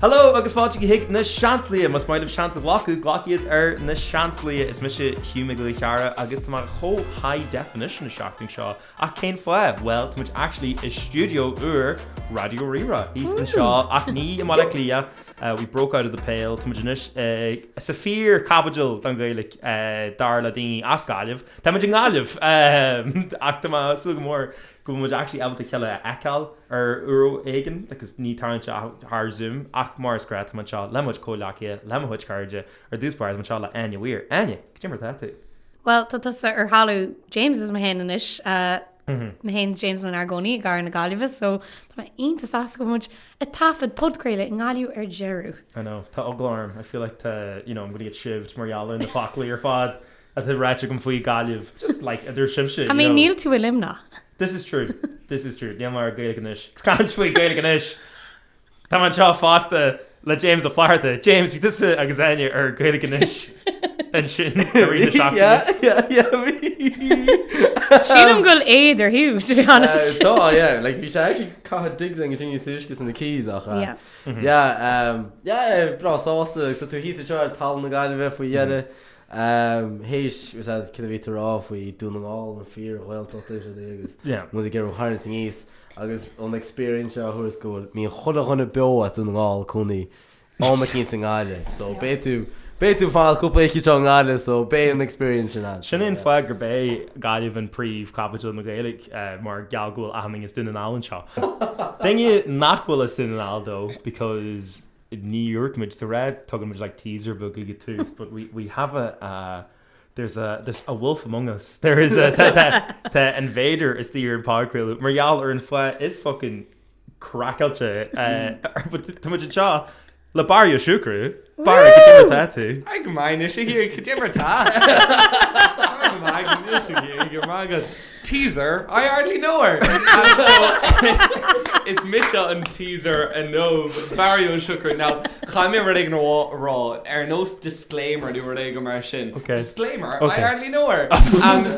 Hello agus fáilte chuig na Seansálaithe! Más maith libh seans a ghlacadh, glac iad ar na Seansálaithe! Is mise Hugh Mac Giolla Chearra agus tá mé chomh high definition an seachtain seo ach cén fáth? Bhuel, tá muid actually i stiúideo úr Raidió Rí-Rá thíos anseo ach ní i mBaile Átha Cliath, we broke out of the pale, tá muid anois sa fíor chapital don Ghaeilge dar le daoine as Gaillimh. Tá muid i nGaillimh! Ach tá mé ag súil go mór go bhfuil muid actually ábalta a chéile a fheiceáil ar uair éigin because ní tarlaíonn sé thar Zoom ach mar is gnách tá mé anseo le mo chuid comhghleacaithe, le mo chuid cairde, ar dtús báire tá mé anseo le Áine Weir. Áine, cad é mar atá tú? Bhuel, tá tusa ar thalamh James is mé féin anois, mé féin is James inár gcónaí i gcathair na Gaillimhe so tá mé iontach sásta go bhfuil muid ag taifead podchraoladh i nGaillimh ar deireadh. I know, tá eagla orm, I feel like tá, you know, I'm gonna get shivved mar gheall ar na foclaí ar fad. atá ráite agam faoi Gaillimh, just like idir sibhse, you I mean, know. níl tú i Luimneach. This is true, this is true. Níl mé ar Gaeilge Anois. Caint faoi Gaeilge Anois. Tá mé anseo fosta le James Ó Flatharta. James, bhí tusa agus Áine ar Gaeilge Anois ansin i rith na seachtaine. Yeah, yeah, yeah, bhí. Sílim go bhfuil éad ar Hugh, to be honest. Tá, yeah, like bhí sé actually caitheamh digs ag sin níos túisce sna Keys ach, Yeah. yeah, um, yeah, breá sásta agus tá tú thíos anseo ar talamh na Gaillimhe faoi dheireadh. Théis, is ea, cad a bhí tú a rá faoi Dún na nGall, an fíor-Ghaeltacht is rudaí agus muid ag iarraidh a tharraingt aníos agus ón experience seo a thabhairt go bhfuil, mbíonn chuile dhuine beo as Dún na nGall ag cónaí am eicínt i nGaillimh so beidh tú, beidh tú fanacht cúpla oíche anseo i nGaillimh so beidh an experience sin agat. Sin é an fáth gurb é Gaillimh an príomh-chapital na Gaeilge mar gheall go bhfuil achan duine as Dún na nGall anseo. Duine nach bhfuil as Dún na nGall though because Ní dúirt muid, de réir, tugann muid like teaser beag ag an tús, but we, we have a, a there's a, there's a wolf among us. There is a, tá, tá, tá an Vader istigh ar an podchraoladh mar gheall ar an fáth is fucking craiceáilte, eh, but tá muid anseo le Barry Ó Siochrú. Barry, cad é mar atá tú? Ag go maith anois a Hugh, cad é mar atá? Ag go maith anois a Hugh, go maith agat. Teaser, I hardly know her! Is mise an teaser inniu, Barry Ó Siochrú. Now, caithfidh mé rud éigin a rá, ar nós disclaimer nó rud éigin mar sin. Disclaimer, I hardly know her!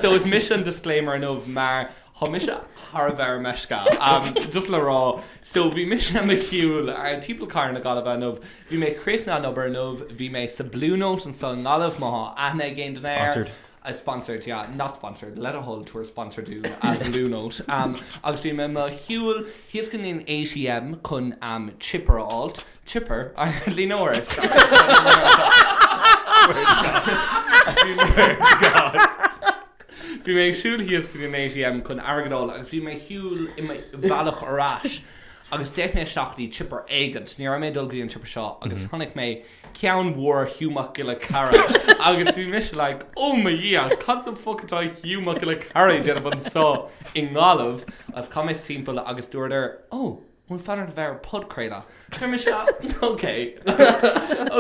So is mise an disclaimer inniu mar tá mise thar a bheith ar meisce, just le rá. So bhí mise i mo shiúl ar timpeall cathair na Gaillimhe inniu. Bhí mé críochnaithe an obair inniu, bhí mé sa Blue Note anseo i nGaillimh, má tá aithne ag aon duine air. Sponsored. Sponsored, yeah, not sponsored, le do thoil tabhair sponsor dúinn a Blue Note. Agus bhí mé i mo shiúl thíos go dtí an ATM chun chipper a fháilt, chipper, I hardly know her, sorry, Swear to God. Bhí mé ag siúl thíos go dtí an ATM chun airgead a fháil agus bhí mé ag siúl i mo bhealach ar ais agus d'fhéach mé isteach go dtí chipper éigint, ní raibh mé ag dul go dtí an chipper seo agus chonaic mé ceann mhór Hugh Mac Giolla Chearra agus bhí mise like oh mo Dhia cad sa fuck atá Hugh Mac Giolla Chearra ag déanamh anseo i nGaillimh agus chaith mé timpeall agus dúradar oh bhfuil fonn ort a bheith ar podchraoladh Dúirt mise ok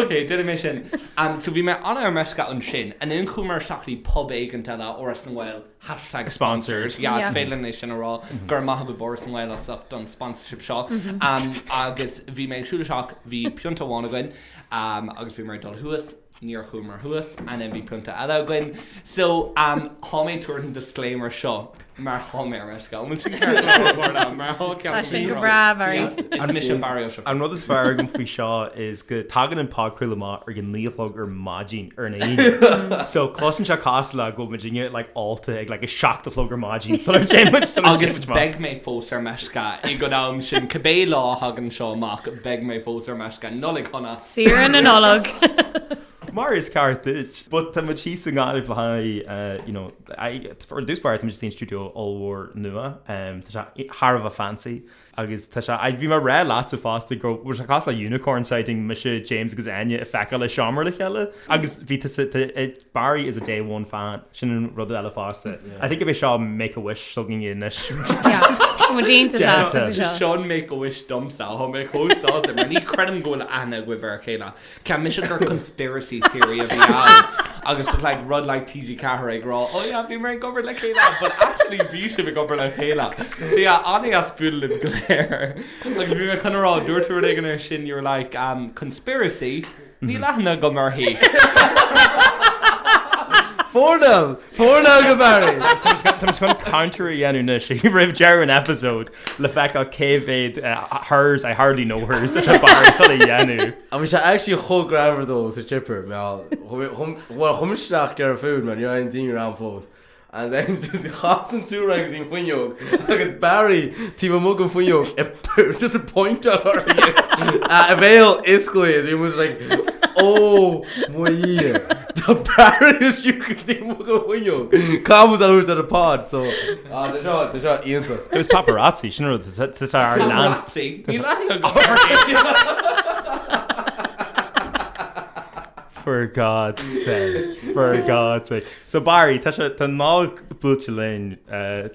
ok déanfaidh mé sin um, so bhí mé an ar meisce ansin and then chuamar isteach go dtí pub éigint eile Áras na nGael Hashtag sponsored. Yeah, is féidir linn é sin a rá. Go raibh maith agaibh Áras na nGael as ucht an sponsorship seo. Agus bhí mé ag siúl isteach, bhí pionta amháin againn agus bhíomar ag dul thuas, níor chuamar thuas, and then bhí pionta eile againn. So, tá mé ag tabhairt an disclaimer seo mar tá mé ar meisce. An bhfuil sin ceart go leor, Orla? Mar tá ceann Tá sin go breá, Barry. Is mise Barry Ó Siochrú. An rud is fearr agam faoi seo is go tagann an podchraoladh amach ar an 9 a chlog ar maidin ar an Aoine. So cloiseann sé cosúil le go bhfuil muidinne like ólta ag like 7 a chlog ar maidin sular dtéann muid sular Agus dtéann muid amach. beidh mé fós ar meisce ag an am sin, cibé lá a thagann seo amach, beidh mé fós ar meisce. Nollaig shona! Saoire na Nollag! Mar is ceart duit. But tá muid thíos i nGaillimh le haghaidh you know, ar dtús báire tá muid istigh in stiúideo ollmhór nua. Tá sé thar a bheith fancy agus tá sé, bhí mé ag rá leatsa fosta go bhfuil sé cosúil le unicorn sighting, mise, James agus Áine ag feiceáil i seomra le chéile agus bhí tusa, Barry is a day one fan, sin an rud eile fosta. I think gurb é seo make a wish s'againne anois. Tá muid iontach sásta faoi seo. Seo an make a wish domsa, tá mé chomh sásta mar ní chreidim go bhfuil aithne agaibh ar a chéile. Cheap mise gur conspiracy theory a bhí ann agus just like rud like TG4 ag rá oh yeah bhíomar ag obair le chéile but actually bhí sibh ag obair le chéile. So yeah an-deas bualadh libh go léir. Agus bhí mé chun a rá dúirt tú rud éigin ar sin you were like um conspiracy níl aithne agam uirthi. 4-0! 4-0 go Barry! Tá muid chun counter a dhéanamh anois roimh deireadh an episode le feiceáil cé mhéad hers, I hardly know hers atá Barry chun a dhéanamh. Ach bhí sé actually chomh greannmhar though sa chipper, well, chuaigh muid isteach ag iarraidh food man, ní raibh aon daoine ann fós. And then just chas an tsúil go dtí an fuinneog agus Barry taobh amuigh den fuinneog ag just ag pointeáil uirthi a bhéal oscailte agus bhí muid like oh mo Dhia tá Barry siúd taobh amuigh den fuinneog caithfidh muid a thabhairt ar an pod so ah tá seo tá seo iontach. It was paparazzi, sin rud tá ár lean. Paparazzi, níl aithne agam uirthi. For God's sake, for God's sake. So Barry, tá sé, tá Nollaig buailte linn,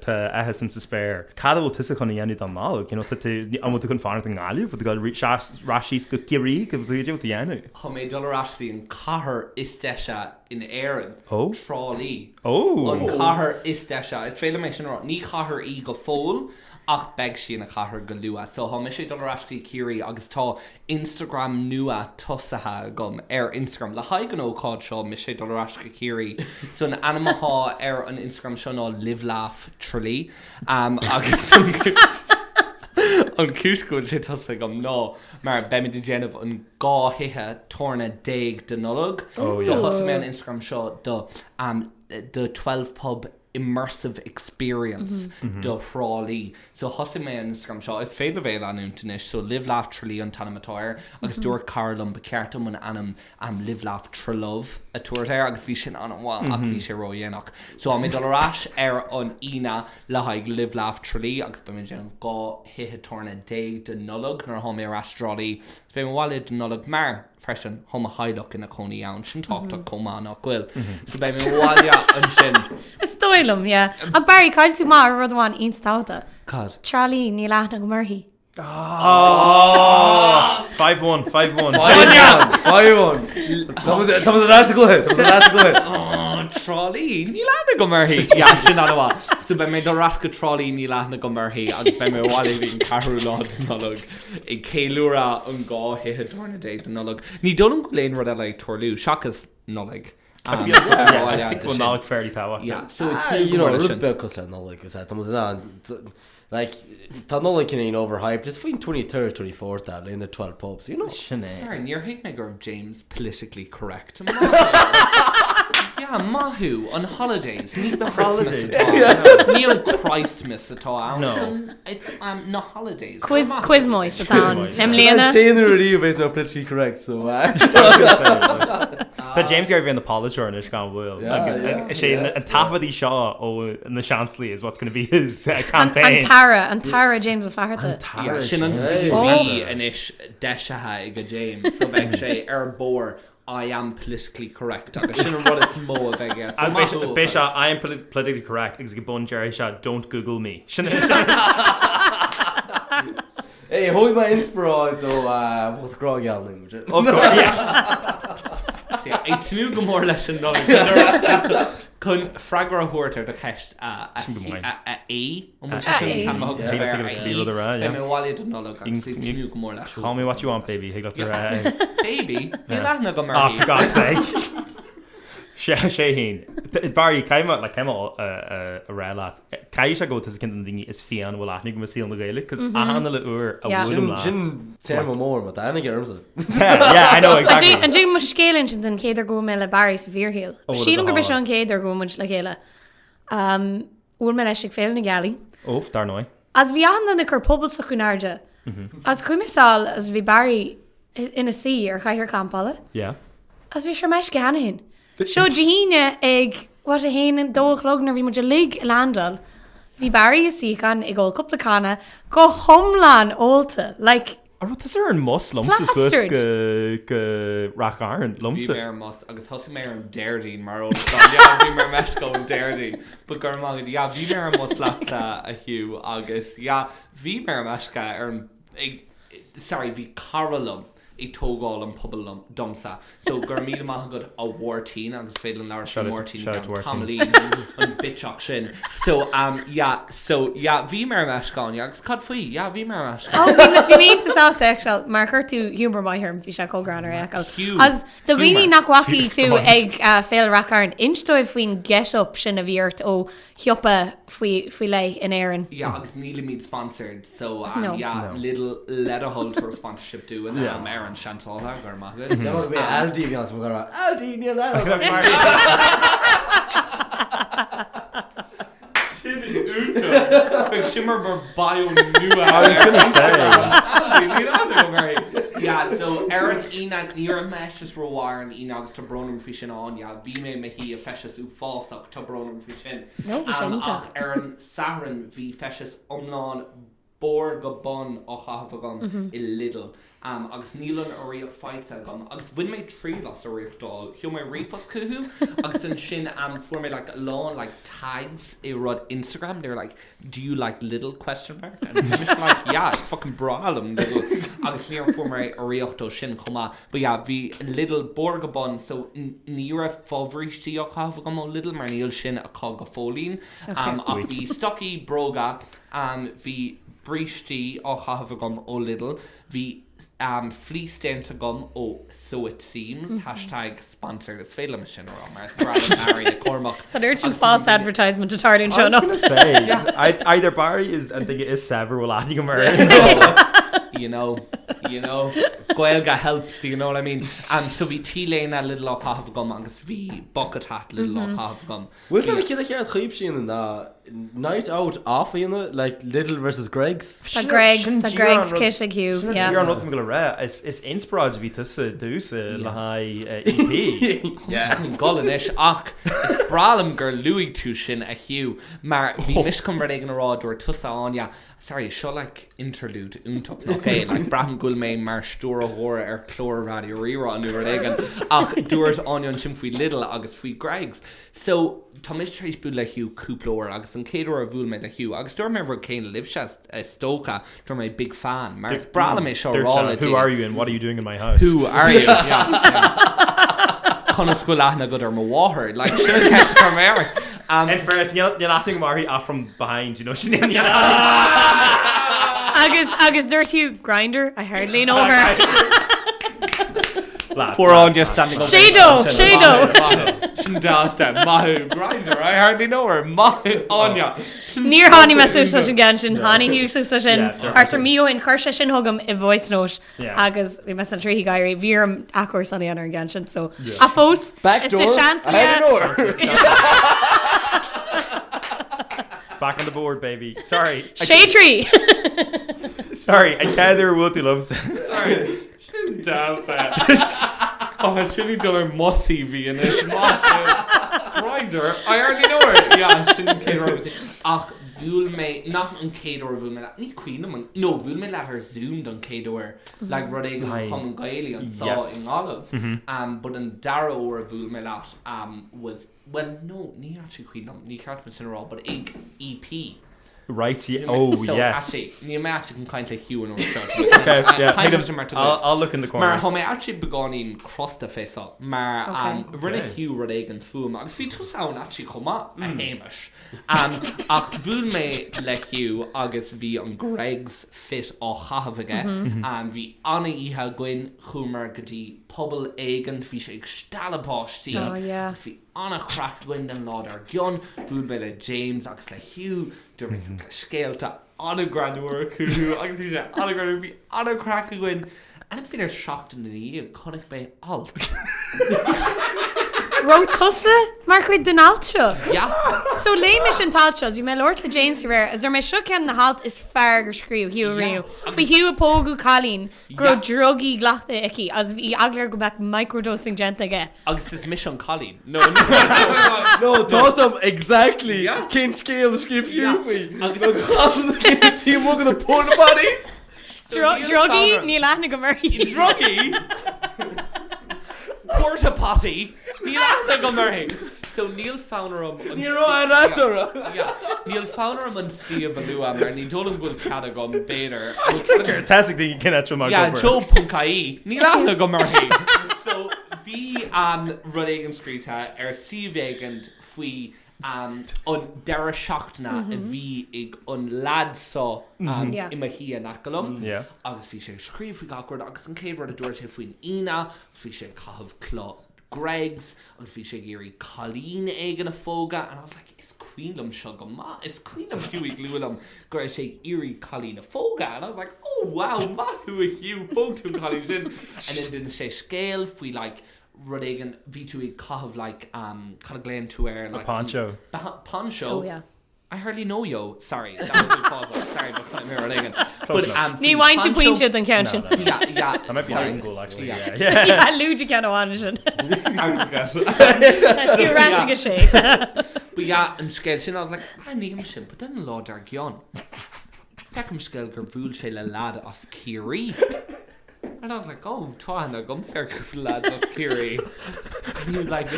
tá áthas insa spéir. Cad a bhfuil tusa chun a dhéanamh don Nollaig? You know, tá tú, an bhfuil tú chun fanacht i nGaillimh? Bhfuil tú ag dul ar ais síos go Ciarraí? Cad a bhfuil tú a dhéanamh? Tá mé ag dul ar ais go dtí an cathair is deise in Éirinn, Oh. Trá Lí. Oh! An cathair is deise. Is féidir liom é sin a rá. Ní cathair í go fóill ach beidh sí ina cathair go luath. So tá mise ag dul ar ais go dtí Ciarraí agus tá Instagram nua tosaithe agam ar Instagram le haghaidh an ócáid seo, mise ag dul ar ais go Ciarraí. So an ainm atá ar an Instagram seo ná Live Laugh Tralee. Um, agus an chúis go bhfuil sé tosaithe agam ná mar beimid ag déanamh an 12 thithe tábhairne de Nollaig. Oh, So yeah. thosaigh mé an Instagram seo do um, the 12 pub immersive experience do Thrá Lí. So thosaigh mé an Instagram seo, is féidir libh é a leanúint anois, so Live Laugh Tralee an t-ainm atá air agus dúirt cara liom ba cheart dom an ainm um, Live Laugh Tralove a tabhairt air agus bhí sin an-mhaith ach bhí sé ródhéanach. So tá mé ag dul ar ais ar an Aoine le haghaidh Live Laugh Tralee agus beidh mé ag déanamh 12 thithe tábhairne de Nollaig nuair atá mé ar ais i dTrá Lí. So beidh mé abhaile don Nollaig mar. freisin. Tá mo theaghlach ina cónaí ann, sin tábhachtach chomh maith, nach bhfuil? So beidh mé abhaile ansin. Is dóigh liom, yeah. Ach Barry, chaill tú amach ar rud amháin iontach tábhachtach. Cad? Trá Lí, níl aithne agam uirthi. Oh! 5-1, 5-1. 5-1, 5-1. Tá muid ar ais sa gcluiche, tá muid ar ais sa gcluiche. Oh, Trá Lí, níl aithne agam uirthi. Yeah, sin an-mhaith. So beidh mé ag dul ar ais go Trá Lí, níl aithne agam uirthi, agus beidh mé abhaile ag an ceathrú lá de Nollaig. Ag ceiliúradh an 12 thithe tábhairne de Nollaig. Ní dóigh liom go bhfuil aon rud eile ag tarlú seachas Nollaig. I feel yeah, I think go bhfuil Nollaig fairly tábhachtach. Yeah, so Ah, ag you know, go mór leis rud sin. beag cosúil le Nollaig is ea, tá muid in ann, like, tá Nollaig cineál overhyped, just faoin 23rd, 24th a linn the 12 pubs, you know. Sin é. Sorry, níor thuig mé go raibh James politically correct. Yeah, maith thú, an holidays, ní Christmas atá ann. Ní an Christmas atá ann. No. It's an, it's um, na holidays. Quiz, Maith thú. Quizmois atá ann. Quizmois. I mbliana. An t-aon uair ariamh is mé politically correct, so Tá James ag iarraidh bheith ina pholaiteoir anois gan mhoill. Yeah, Agus yeah, is é yeah. an taifeadtaí seo ó na Seanslí is what's going to be his An campaign. tAire, an tAire James Ó Flatharta. Yeah, sin an James. CV anois deisithe ag James, so beidh sé ar bord I am politically correct agus sin an rud is mó a bheidh aige. So Agus maith thú, beidh sé I am politically correct agus ag bun déarfaidh sé don't google me. Sin é. Hey, thóg mé inspioráid ó Bhus Grá Geal linn, muid. Of course, yeah. Yeah, ag tnúth go mór leis an Nollaig. Chun freagra a thabhairt ar do cheist a Sin go maith. a A, an bhfuil sé sin an t-ainm a thugann Thig sibh air, leat a a rud a rá, Beidh yeah. mé abhaile don Nollaig agus ag tnúth go mór leis. Call me what you want, baby. Thig leat a rá. Baby, níl aithne agam Ah, uirthi. for God's sake. Sé sé haon. Barry, caithfidh mé like, caithfidh mé a rá leat. Caithfidh sé go bhfuil tusa ceann de na daoine is fiáine a bhfuil aithne agam i saol na Gaeilge, cos achan uile uair a Yeah. bhuailim Sin, leat. sin téarma mór, má tá aithne aige ormsa. Yeah, yeah, I know, exactly. An dtig mo scéal a insint den chéad uair go bhfuail mé le Barry sa bhfíorshaol. Oh, Sílim gurb é go seo an chéad uair go bhfuil muid le chéile. Um, Bhuail mé leis ag Féile na Gealaí. Ó, dar ndóigh. Agus bhí achan duine ag cur puball s'acu in airde. Agus chuaigh mé sall agus bhí Barry ina suí ar chathaoir campála. Yeah. Agus bhí sé ar meisce cheana féin. Seo Dé hAoine ag, what, a haon, dó a chlog nuair a bhí muid uilig ag landáil. Bhí Barry i suíochán ag ól cúpla canna go hiomlán ólta. Like, An raibh tusa ar an mbus liomsa suas Plastered. go go Ráth Chairn Bhí liomsa? mé ar an mbus agus thosaigh mé ar an Déardaoin mar eolas dom. Yeah, bhí mé ar meisce ón Déardaoin. But go raibh maith agat. Yeah, bhí mé ar an mbus leatsa a Hugh agus yeah, bhí mé ar meisce ar an ag sorry, bhí cara liom. ag tógáil an pobal liom, domsa. So go raibh míle maith agat a Mháirtín agus féidir liom labhairt faoi Mháirtín i gceann tamaillín an bitseach sin. So um yeah so yeah bhí mé ar meisce Áine agus cad faoi? Yeah bhí mé ar meisce. Oh bhí bhí mé iontach sásta a fheiceáil mar chuir tú humour maith orm bhí sé chomh greannmhar a fheiceáil. Hugh Agus do dhaoine humour. nach bhfacaí tú ag uh, Féile Rath Cairn, inis dóibh faoin get-up sin a bhí ort ó shiopa faoi faoi leith in Éirinn. Yeah agus nílimid sponsored so um, No. yeah No. Lidl le do thoil tabhair sponsorship dúinn Yeah. um, ar an Seansálaithe go raibh maith agat. Go mbeidh Aldi bhí ann go raibh Aldi níl ann. Sin iontach. Beidh sin mar mar bio nua. I was gonna say. Aldi níl ann agam uirthi. Yeah so ar an Aoine ní raibh m'fheisteas rómhaith ar an Aoine agus tá brón orm faoi sin Áine. Bhí mé i mo shuí i bhfeisteas uafásach tá brón orm faoi sin. No bhí sé Um, iontach. ach ar an Satharn bhí feisteas iomlán barr go bun á chaitheamh agam i Lidl agus níl an urraíocht faighte agam agus bhain mé triail as urraíocht a fháil. Sheol mé ríomhphost chucu agus ansin fuair mé like a lán like tags i rud Instagram they were like do you like Lidl question mark and bhí mise like yeah it's fucking breá liom Lidl agus níor fuair mé urraíocht ó sin chomh maith but yeah bhí Lidl barr go bun so ní raibh fobhrístí á chaitheamh agam ó Lidl mar níl sin acu go fóillín ach bhí stocaí bróga Bhí brístí á chaitheamh agam ó Lidl, bhí fleece déanta agam ó So It Seems, hashtag sponsored, is féidir liom sin a rá mar is breá liom Barry Nic Cormaic. Tá an oiread sin false advertisement ag tarlú anseo I was anocht. gonna say, either Barry is an duine is saibhir a bhfuil aithne agam air. You know, you know, Gaeilge helps, you know what I mean? So bhí T-léine Lidl á chaitheamh agam agus bhí bucket hat Lidl á chaitheamh agam. Bhfuil a fhios agat céard a cheart chuimsíonn ná night out off a dhéanamh like Lidl versus Greggs? Tá Greggs, tá Greggs kit ag Hugh, Sin yeah. an rud go rá, is inspioráid a bhí tusa domhsa le haghaidh EP. Yeah. Chun dul anois ach is breá liom gur luaigh tú sin a Hugh mar bhí mise chun rud éigin a rá dúirt tusa Áine sorry seo like interlude iontach nach é like braithim go bhfuil mé mar stiúrthóir ar chlár Raidió Rí-Rá nó rud éigin ach dúirt Áine ansin faoi Lidl agus faoi Greggs So, tá mise tar éis bualadh le Hugh cúpla uair agus an chéad uair a bhuail mé le Hugh, agus dúirt mé an rud céanna libhse, is dócha, dúirt mé big fan, mar is breá liom é seo a rá le Who are you and what are you doing in my house? Who are you? Yeah, yeah. Conas go bhfuil aithne agat ar mo mháthair? Like, sin an ceist atá mé ort. Um, In fairness, níl níl aithne agam uirthi ach from behind, you know, sin é. Agus agus dúirt Hugh, Grindr, I hardly know her. Poor Áine standing up. Sé dó, sé dó. Sin deas de, maith thú, Grindr, I hardly know her, maith thú, Áine. Níor tháinig mé suas leis an gceann sin, tháinig Hugh suas leis sin thart ar mí ó shin, chuir sé sin chugam i voice note agus bhí mé sna tríthí gáirí, bhí orm athchúrsa a dhéanamh ar an gceann sin, so ach fós, is na seans I hardly know her. Back on the board, baby. Sorry. Sé trí! Sorry, an chéad uair a bhfuil tú liomsa. Sorry. Sin deas é. Tá sin ag dul ar mo CV anois. Maith thú. Grindr, I hardly know her. Yeah, sin an chéad uair a bhí. Ach bhuail mé, nach an chéad uair a bhuail mé leat, ní cuimhin liom an, no, bhuail mé leat ar Zoom don chéad uair, like rud éigin an Chumann Gaelaigh anseo Yes. i nGaillimh. Um, but an dara uair a bhuail mé leat um, was, well, no, ní actually cuimhin liom, ní ceart dom sin a rá, but ag EP. Right, yeah, oh, so, yes. Actually, níl mé actually chun caint le Hugh an uair seo. Okay, yeah. Caint leis an mar I'll, I'll look in the corner. Mar tá mé actually beagáinín crosta fé seo, mar Okay. um, rinne Hugh rud éigin fúm, agus bhí tusa ann actually chomh maith, a Shéamais. Um, ach bhuail mé le Hugh agus bhí an Greggs fit á chaitheamh aige. Um, bhí an-oíche againn, chuamar go dtí pobal éigin, bhí sé ag stealladh páistí, Oh, yeah. agus bhí an-chraic againn an lá dár gcionn. Bhuail mé le James agus le Hugh, dúirt mé cúpla scéalta an-ghreannmhar chucu agus bhí sé an-ghreannmhar, bhí an-chraic againn. And b'fhéidir seachtain ina dhiaidh, chonaic mé alt. Raibh tusa mar chuid den alt seo? Yeah. So léigh mise an t-alt seo, bhí mé ag labhairt le James faoi réir, agus dúirt mé seo ceann de na hailt is fearr gur scríobh Hugh riamh. Faoi Hugh ag pógadh cailín go raibh drugaí glactha aici agus bhí eagla air go mbeadh microdosing déanta aige. Agus is mise an cailín. No, no. No, tá a fhios agam exactly Yeah. cén scéal a scríobh Hugh Yeah. faoi. Agus- Nó chas taobh amuigh de na porta potties. So níl Drugaí, Sandra- níl aithne agam uirthi. Drugaí? Porta potty? Níl aithne agam uirthi. So níl fonn orm an Ní raibh aon áit orthu. Yeah. Níl fonn orm an suíomh a lua mar ní dóigh liom go bhfuil cead agam, b'fhéidir. An bhfuil cead agam? Tá a fhios ag daoine cén áit a bhfuil mé ag Yeah, obair. Joe.ie. Níl aithne agam uirthi. So bhí um, rud éigin scríte ar suíomh éigin faoi um, an deireadh seachtaine a bhí ag an lad seo um, Yeah. i mo shuí in aice liom. Yeah. Agus bhí sé ag scríobh faoi gach rud agus an chéad rud a dúirt sé faoin Aoine, bhí sé ag caitheamh culaith Greggs agus bhí sé ag iarraidh cailín éigin a phógadh and I was like is cuimhin liom seo go maith, is cuimhin liom Hugh ag lua liom go raibh sé ag iarraidh cailín a phógadh and I was like oh wow maith thú a Hugh, phóg tú an cailín sin and then d'inis sé scéal faoi like rud éigin, bhí tú ag caitheamh like um cad a ghlaonn tú air like poncho. Poncho. Oh yeah. I hardly know yo, sorry, that was uafásach, sorry, but chonaic mé rud éigin. But, um, Ní bhfaigheann tú pointe don cheann sin. Yeah, yeah. That might be sorry. an goal actually. Yeah. Yeah. Yeah. Yeah, lúide ceann amháin sin. Aggregate. Tú ar ais ag a sé. But yeah, an scéal sin, I was like, ah, ní sin, but then an lá dár gcionn. Feicim scéal gur bhuail sé le lad as Ciarraí. And I was like, oh, tá aithne agamsa ar cúpla lads as Ciarraí. And he was like,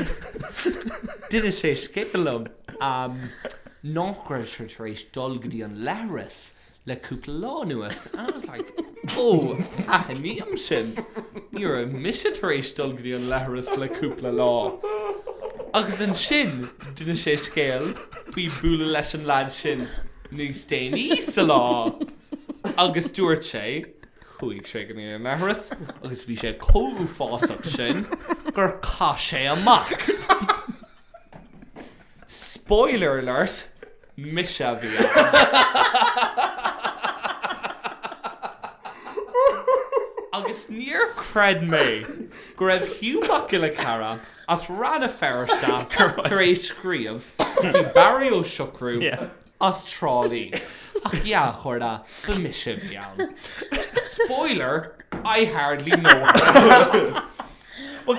d'inis sé scéal liom um, nach raibh sé tar éis dul go dtí an leithreas le cúpla lá anuas. And I was like, oh, aithním sin. Ní raibh mise tar éis dul go dtí an leithreas le cúpla lá. Agus ansin d'inis sé scéal faoi bualadh leis an lad sin níos déanaí sa lá. Agus dúirt sé, Chuaigh sé go dtí an leithreas agus bhí sé chomh uafásach sin gur chaith sé amach. Spoiler alert, mise a bhí ann. Agus níor chreid mé go raibh Hugh Mac Giolla Chearra as Rann na Feirste tar éis scríobh faoi Barry Ó Siochrú As Trá Lí. Ach yeah, a chairde, ba mise a bhí ann. Spoiler, I hardly know her.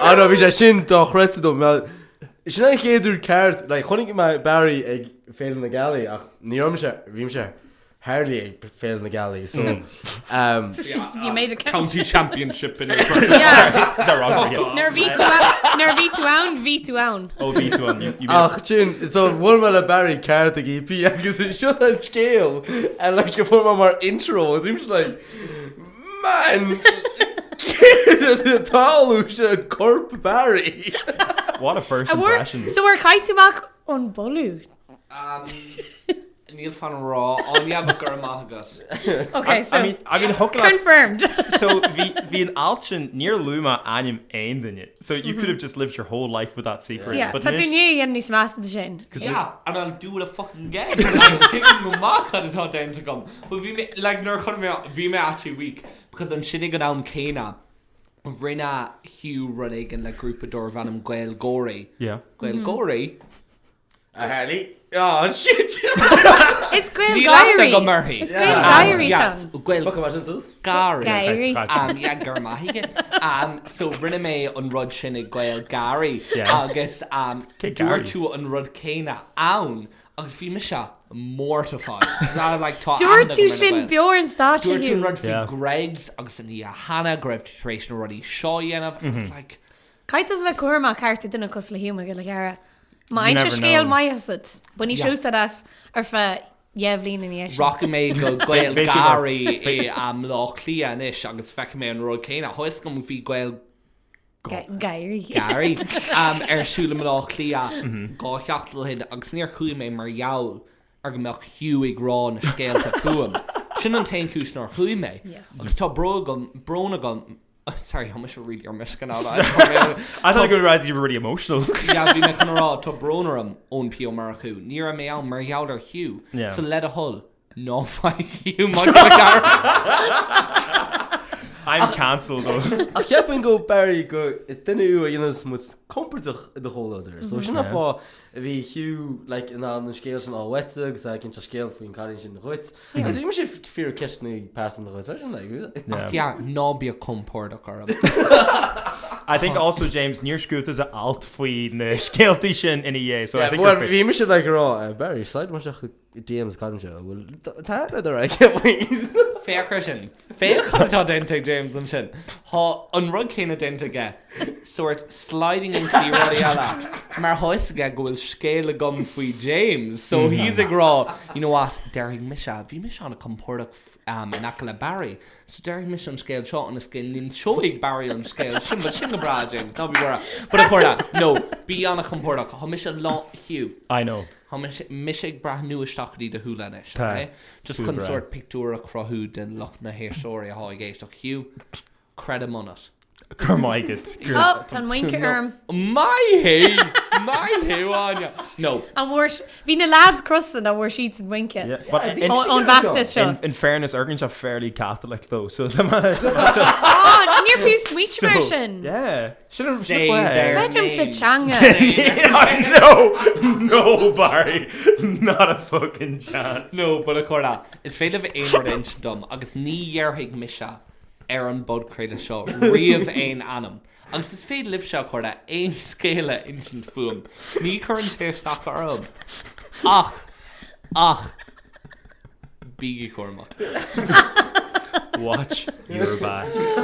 Ah no, bhí sé sin dochreidte dom. Mar sin an chéad uair ceart, like, chonaic mé Barry ag Féile na Gealaí ach ní raibh mise, bhí mise hardly ag Féile na Gealaí, so um, You made a count. County Championship in Yeah. Is that wrong? Yeah. Nuair a bhí tú ann, nuair a bhí tú ann, bhí tú ann. Ó bhí tú ann. You, you made Ach sin, so bhuail mé le Barry ceart ag EP agus seo an scéal a like a fuair mé mar intro agus bhí mise like man céard atá ag tarlú sin corp Barry. What a first A bhfuair, impression. so ar chaith tú amach ón boladh? Um, Níl fonn a rá, Áine, but go raibh maith agat. Ok, so I mean, I mean, hook leat- confirmed. So bhí bhí an alt sin níor luaigh mé ainm aon duine. So you could have just lived your whole life with that secret. Yeah, But tá tú anois- i ndiaidh a dhéanamh níos measa de sin. 'cause the- Yeah, and I'll do it a fucking again. Tuigim go maith cad atá déanta agam. But bhí mé, like, nuair a chonaic mé, bhí mé actually weak, because ansin ag an am céanna, rinne Hugh rud éigin le grúpa darbh ainm Gaeilgeoirí. Yeah. Gaeilgeoirí? A Harley? Oh, shit! It's Gael Níl aithne Gáirí. agam uirthi. It's Gael Gáirí Yes, tá. Gael Fuck, imagine suas. Gáirí. Gáirí. Um, yeah, go raibh maith agat. Um, so rinne mé an rud sin ag Gael Gáirí Yeah. agus um, Cé dúirt Gáirí? tú an rud céanna ann agus bhí mise mortified. 'Cause I was like, tá Dúirt aithne tú agam ar na sin Gaeil. beo ar an stáitse Dúirt tú an Hugh. rud faoi Yeah. Greggs agus an oíche cheana go raibh tú tar éis na rudaí seo a dhéanamh. And I was like, Caithfidh tú a bheith cúramach thart ar duine cosúil le Hugh Mac Giolla Chearra. Má You fhaigheann sé never scéal know. maith asat, bainfidh Yeah. sé úsáid as ar feadh dheich bhliain ina dhiaidh sin. Rachaidh mé go Gael Beidh tú mar- Gáirí i mBleá Cliath anois agus feicfidh mé an rud céanna. Tá a fhios agam bhí Gael Gáirí. Gáirí ar siúl i mBleá Cliath 2 sheachtain ó shin agus níor chuaigh mé mar gheall ar go mbeadh Hugh ag rá na scéalta fúm. Sin an t-aon chúis nár chuaigh mé. Yes. Agus tá brón agam, brón agam, sorry, tá mise really ar meisce now. I thought you were right, you were really emotional. Yeah, bhí mé chun a rá, tá brón orm Eoin P Ó Murchú. Ní raibh mé ann mar gheall ar Hugh. Yeah. So le do thoil, ná faigh Hugh Mac Giolla Chearra. I'm cancelled though. Ach cheapfainn go Barry go is duine thú a dhéanas muid compordach i do chomhluadar. So sin an fáth a bhí Hugh like in ann an scéal sin a fháil uaitse agus é ag insint scéal faoin cailín sin dhuit. Agus bhí mise ag fiafraí ceisteanna pearsanta dhuit freisin like. Ach yeah, ná bíodh compordach orm. I think also James níor scríobh tusa alt faoi na scéaltaí sin ina dhiaidh so I think Well you're bhí mise like ag rá Barry slide mar seo chuig. James cad anseo, an bhfuil tá rud ar aghaidh faoi? Féach ar sin. Féach cad atá déanta ag James ansin. Tá an rud céanna déanta aige, sórt sliding into the rudaí eile, mar tá fhios aige go bhfuil scéal agam faoi James. So he's ag rá, you know what, déarfaidh mise, bhí mise an-chompordach in aice le Barry, so déarfaidh mise an scéal seo ionas go n-inseoidh Barry an scéal sin, but sin go breá, James, ná bí buartha. But a chairde, no, bí an-chompordach, tá mise lán, Hugh. I know. Tá mise ag breathnú isteach go dtí do shúile anois, Tá. ok? Just Súil chun breá. sórt pictiúr a chruthú do lucht na héisteoirí atá ag éisteacht. Hugh, creidim ionat. Go raibh maith agat. Go Oh, tá an muince orm. Maith thú! Maith thú, Áine! No. An bhfuair s-, bhí na lads crosta nach bhfuair siadsan muince. Yeah, but in, Ón bhfeachtas seo. in, in fairness, amharcann sé fairly Catholic though, so tá mé- Oh, níor fiú smaoitiú mar so, sin. Yeah. Sin an Say sin an their Creidim sa names. teanga. No, no, Barry, not a fucking chance. No, but a chairde, is féidir libh aon rud a insint dom agus ní dhéarfaidh mise ar an bpodchraoladh seo riamh aon ainm. Agus is féidir libhse, a chairde, aon scéal a insint fúm. Ní chuireann sé isteach orm. Ach, ach, bígí cúramach. Watch your backs.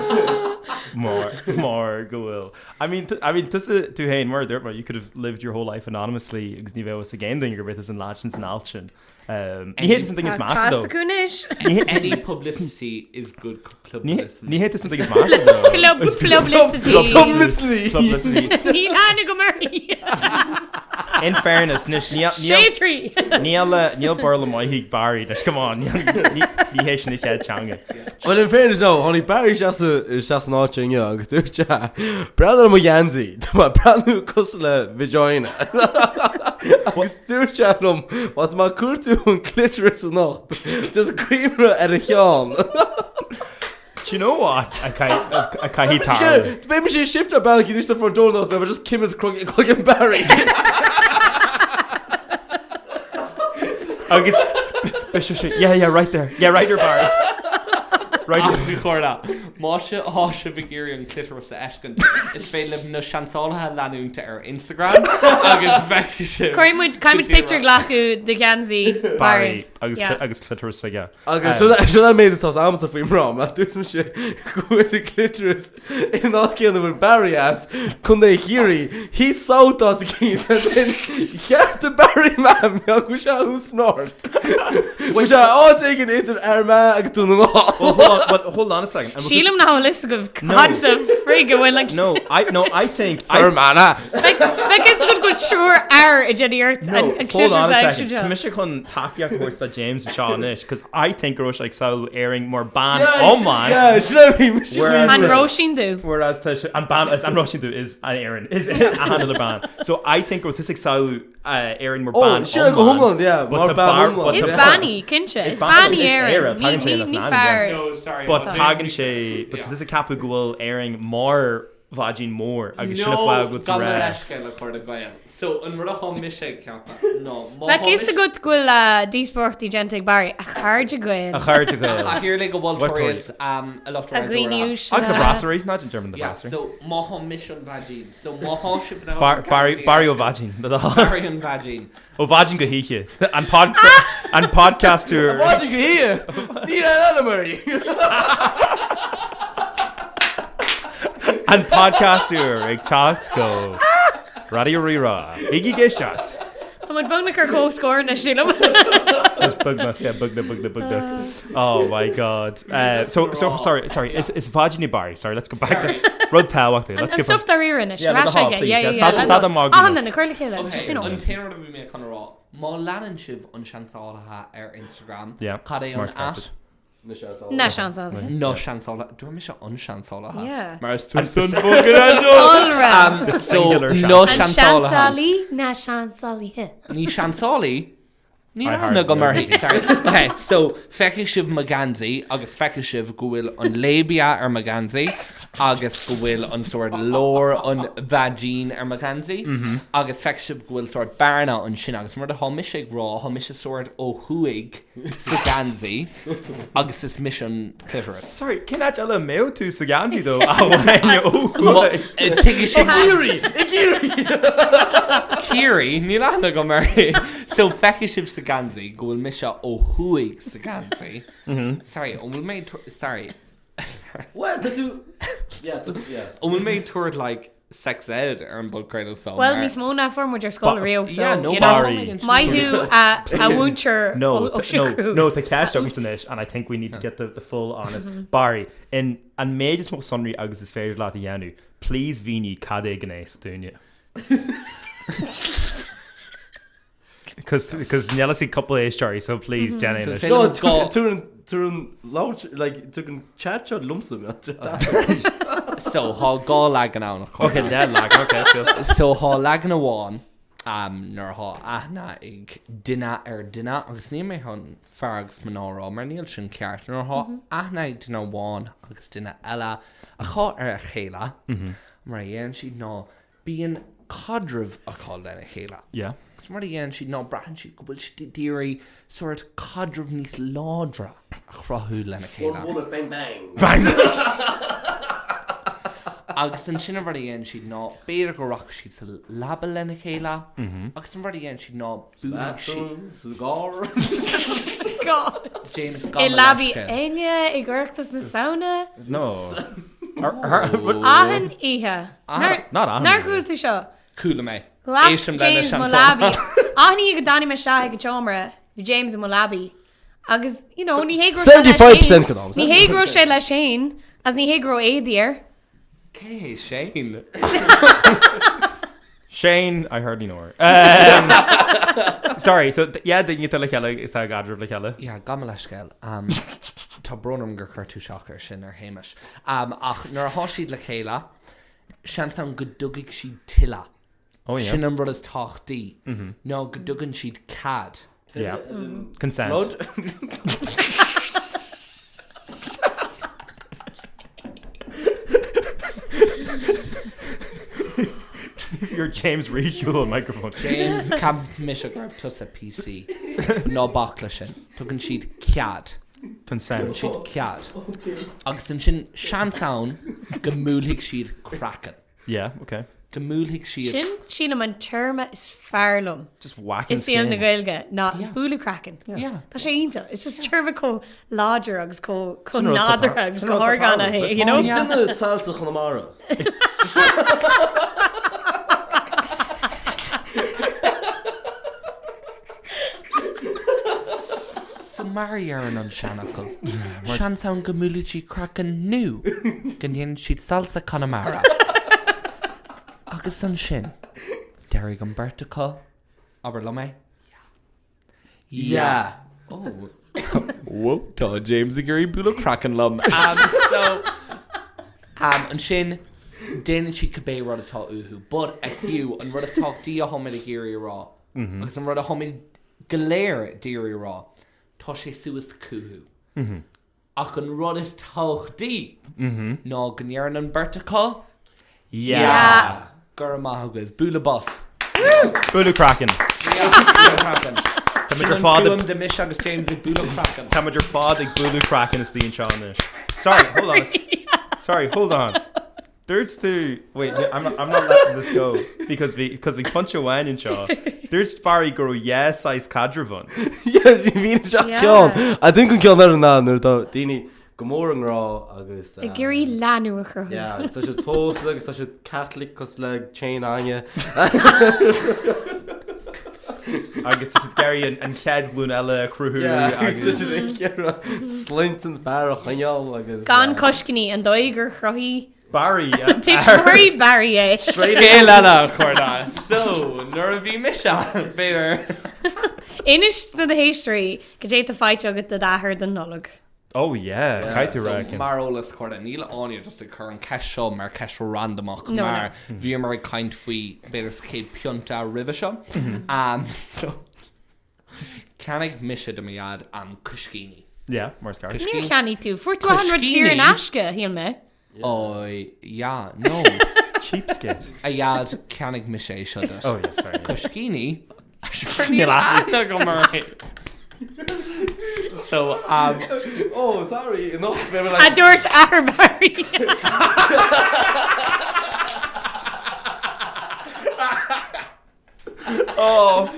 Mar, mar go bhfuil. I mean, I mean, tusa tú féin, mar a dúirt mé, you could have lived your whole life anonymously agus ní bheadh fhios ag aon duine gurb é tusa an lad sin san alt sin. Um, ní hé tusa an duine is measa Tá though. acu anois. Ní hé Any publicity is good ní publicity. ní hé tusa an duine is measa though. Club Is good- publicity. Publicity. Publicity. Níl aithne agam uirthi. In fairness, anois, níl, níl, Sé trí. níl, eh, níl Béarla maith ag Barry, anois, come on, níl, ní, ní hé sin a chéad teanga. Well, in fairness no, tháinig Barry isteach sa- isteach san áit inniu agus dúirt sé, breathnaigh ar mo gheansaí, tá mé ag breathnú cosúil le vagina. Agus dúirt sé liom, má tá mé ag cuartú an clitoris anocht, just cuimhnigh ar a cheann. Do you know what? A caithfidh tarlú. Beidh mise ag shift ar bealach anois the front door anocht, beidh mé just cimilt cloigeann Barry. Agus beidh sé sin, yeah, yeah, right there, yeah, right here Barry. Right Ach, here. a chairde, má tá sibh ag iarraidh an clitoris a fheiscint, is féidir libh na seansálaithe a leanúint ar Instagram agus feicfidh sibh. Cuirfidh muid, caithfidh muid pictiúr a ghlacadh de gheansaí Barry Barry. agus Yeah. agus clitoris aige. Agus seo an méid atá agamsa faoi mná, mar dúirt mise go bhfuil an clitoris in áit céanna a bhfuil Barry as, Contae Chiarraí, he's south as cinn, and then cheart do Barry mé, go bhfuil sé thuas north. Bhfuil sé áit éigin idir Armagh agus Dún na nGall. Well, hold on, well, hold on a second. And because- Sílim nach bhfuil fhios agaibh No. cad sa frig a bhfuil like No, I no, I think I Fermanagh. Bheadh fhios agat go bhfuil triúr fhear ag déanamh iarracht No, an hold on clitoris a a second. aimsiú. Tá mise chun tacaíocht a thabhairt do James anseo anois, cos I think go raibh sé ag samhlú Éirinn mar bean iomlán. Yeah, sin é bhí mise Whereas- An Róisín Dubh. Whereas tá sé, an bean, is an Róisín Dubh is an Éirinn, is achan uile bean. So I think go raibh tusa ag samhlú Éirinn mar Oh, bean sin go hiomlán, yeah, But mar tá bean bar- iomlán. but Is tá- bean í, cinnte. Is Is bean bean í í, is Éire, Éirinn. Ní tagann sé ní as ní an ainm, fear. No, sorry. But tá- tagann sé, but Yeah. tá tusa ag ceapadh go bhfuil Éirinn mar vaigín mór agus sin an No, fáth go gabh mo raibh. leithscéal a chairde Gael. So, an rud atá mise ag ceapadh ná má Bheadh tá fhios mise- agat go bhfuil díospóireachtaí déanta ag Barry, a chairde Gael. A chairde Gael. Cathaoirligh a mholtóirí is a lucht A dhaoine fhreasúra. uaisle. Agus a brasserie, not in German the Yeah, brasserie. so má tá mise an vaigín, so má tá sibh in ann Bar- Barry geansaí Barry a Ó Vaigín. Barry an vaigín. Ó mhaidin go hoíche. An pod an podcast úr. Ó mhaidin go hoíche? Níl aon ainm uirthi. An podcast úr ag teacht go Raidió Rí-Rá. Bígí ag éisteacht. Tá muid beagnach ar comhscór anois, sílim. Is beagnach, yeah, beagnach, beagnach, beagnach. Oh my god. Uh, so, so, sorry, sorry, is, is vaigín í Barry, sorry, let's go back to rud tábhachtach. An Let's get stuff dáiríre anois, Yeah, ar ais le do thoil, aige. please, Yeah, yeah, yeah, stad- yeah. stad an magadh Ah, anois. na cuir le chéile, just, you know. Okay, an t-aon rud a bhí mé chun a rá, má leanann sibh an Seansálaithe ar Instagram, Yeah, cad é mar an is ceart. at? Na seansálaithe. Na seansálaithe. Na seansálaithe. Dúirt mise an seansálaithe. Yeah. Mar is An tú san fucking ainm. Iolra. The So, singular na seansálaithe. An seansálaithe. seansálaí, na seansálaithe. Ní seansálaí, Níl I aithne heart agam no. uirthi. Sorry. Ok, so feicfidh sibh mo gheansaí agus feicfidh sibh go bhfuil an labia ar mo gheansaí agus go bhfuil an sórt lár an vaigín ar mo gheansaí agus feicfidh sibh go bhfuil sórt bearna ansin agus mar atá mise ag rá, tá mise sórt ó thuaidh sa gheansaí agus is mise an clitoris. Sorry, cén áit eile a mbeadh tú sa gheansaí though ach amháin ó thuaidh? Tuigfidh sibh. Ciarraí! I gCiarraí! Ciarraí? Níl aithne agam uirthi. So feicfidh sibh sa geansaí go bhfuil mise ó thuaidh sa gheansaí. Sorry, an bhfuil mé sorry. Well, tá tú yeah, tá tú yeah. An bhfuil mé ag tabhairt like sex ed ar an bpodchraoladh so Well, níos mó ná fuair muid ar scoil riamh, so, Yeah, no you know, Barry. maith thú a a mhúinteoir No, ó t- no, Siochrú. no, tá ceist agam anois and I think we need to get the, the full honest. Barry, in an méid is mó sonraí agus is féidir leat a dhéanamh, please mínigh cad é gnéas dúinne. Cos níl a fhios ag cúpla éisteoirí, so please déan é So anois. say No, liom go- tugann tugann labhairt like tugann chat seo liomsa mé. So thá dhá leagan ann a chara. Okay, dead lag, okay, cool. So thá leagan amháin um, nuair athá aithne ag duine ar duine agus níl mé chun fear agus mná a rá mar níl sin ceart nuair athá aithne ag duine amháin agus duine eile acu ar a chéile mar a dhéanann siad ná Bíonn caidreamh acu lena chéile. Yeah. Agus an rud a dhéanann siad ná braitheann siad go bhfuil siad ag iarraidh sórt caidreamh níos láidre a chruthú lena chéile. One bullet, bang bang. Bang! Agus ansin an rud a dhéanann siad ná b'fhéidir go rachaidh siad sa leaba lena chéile agus an rud a dhéanann siad ná buailfidh siad. Bathroom, sa gcarr. God. James I gabh mo leabaí leithscéal. Áine ag Oireachtas na Samhna. No. Achan oíche. Not achan Nár oíche. chuala tú seo? Chuala mé. Ghlac Éistim lena James mo seanfhocal. leabaí. Achan oíche go dtáinig mé isteach ag an tseomra, bhí James i mo leabaí. Agus, you know, ní hé go raibh sé leis 75% féin. go dom. Ní hé go raibh sé leis féin, agus ní hé go raibh éadaí air. Cé hé Shane? Shane, I hardly know her. Um, sorry, so yeah, daoine atá le chéile is tá i gcaidreamh le chéile. Yeah, gabh mo leithscéal. Um, tá brón orm gur chuir tú isteach air sin ar Shéamais. Um, ach nuair atá siad le chéile, seans ann go dtugaidh siad tuilleadh. Oh yeah. Sin an rud is tábhachtaí, ná go dtugann siad cead. Yeah. Consent. Blood. You're James Rehuel on microphone. James cheap mise go raibh tusa PC. Ná bac leis sin. Tugann siad cead. Consent. Tugann siad cead. Agus ansin seans ann go mbuailfidh siad craiceann. Yeah, okay. Go mbuailfidh siad. Sin, sílim, an téarma is fearr liom Just whacking i saol na skin. Gaeilge ná Yeah. bualadh craiceann. Yeah. Tá sé iontach. It's just téarma chomh láidir agus chomh chomh Sin rud atá nádúrtha tar- agus sin chomh rud atá horgánach tarlú. é, you know? Yeah. Duine salsa Chonamara. So mar a deireann an seanfhocal, seans ann go mbuailfidh siad craiceann nó go ndéanann siad salsa Conamara. Agus ansin, déarfaidh an bheirt acu, abair liom é, Yeah. Oh. Whoa, tá James ag iarraidh bualadh craiceann liom. Um, so, um, ansin, déanann siad cibé rud atá uathu. But, a Hugh, an rud is tábhachtaí a tháimid ag iarraidh a rá, agus an rud a tháimid go léir d'iarraidh a rá, tá sé suas chucu. Ach an rud is tábhachtaí ná go ndeireann an bheirt acu, Yeah. Go raibh maith agaibh. Bualadh bos. Bualadh craiceann. Bualadh craiceann. Tá muid Sin ar an fad fuaim de mise agus James ag bualadh craiceann. Tá muid ar fad ag bualadh craiceann istigh anseo anois. Sorry, hold on. Sorry, hold on. Dúirt tú, wait, I'm not, I'm not letting this go because bhí, because bhí pointe amháin anseo. Dúirt Barry go raibh dhá saghas caidreamh ann. Yes, bhí sé Yeah. ceann. I think an ceann eile ná nuair atá daoine go mór i ngrá agus Ag iarraidh leanbh a chruthú. Yeah, agus tá siad pósta agus tá siad Catholic cosúil le Chain Áine. Agus tá siad ag iarraidh an chéad ghlúin eile a chruthú Yeah, agus tá siad ag iarraidh sloinnte an fear a choinneáil agus Gan coiscíní, an dóigh gur chruthaigh Barry tuismitheoirí Barry é. Scéal eile a chairde. So, nuair a bhí mise, b'fhéidir. Inis do na héisteoirí goidé tá faighte agat do d'athair don Nollaig. Oh yeah, caithfidh tú So, rá. mar eolas a chairde, níl Áine just ag cur an ceist seo mar ceist randamach No, mar bhíomar ag caint faoi b'fhéidir sa chéad pionta roimhe seo. Um, so, cheannaigh mise do mo dhaid um, coiscíní. Yeah, mar is ceart. Níor cheannaigh tú, fuair tú achan rud saor in aisce, shíl mé. Oh, yeah, no. Cheapskate. A dhaid, cheannaigh mise é seo duit. Oh yeah, sorry. Coiscíní? Sure, níl aithne agam orthu. So, um, Oh, sorry, enough. Maybe A like, dúirt athair Barry. Oh.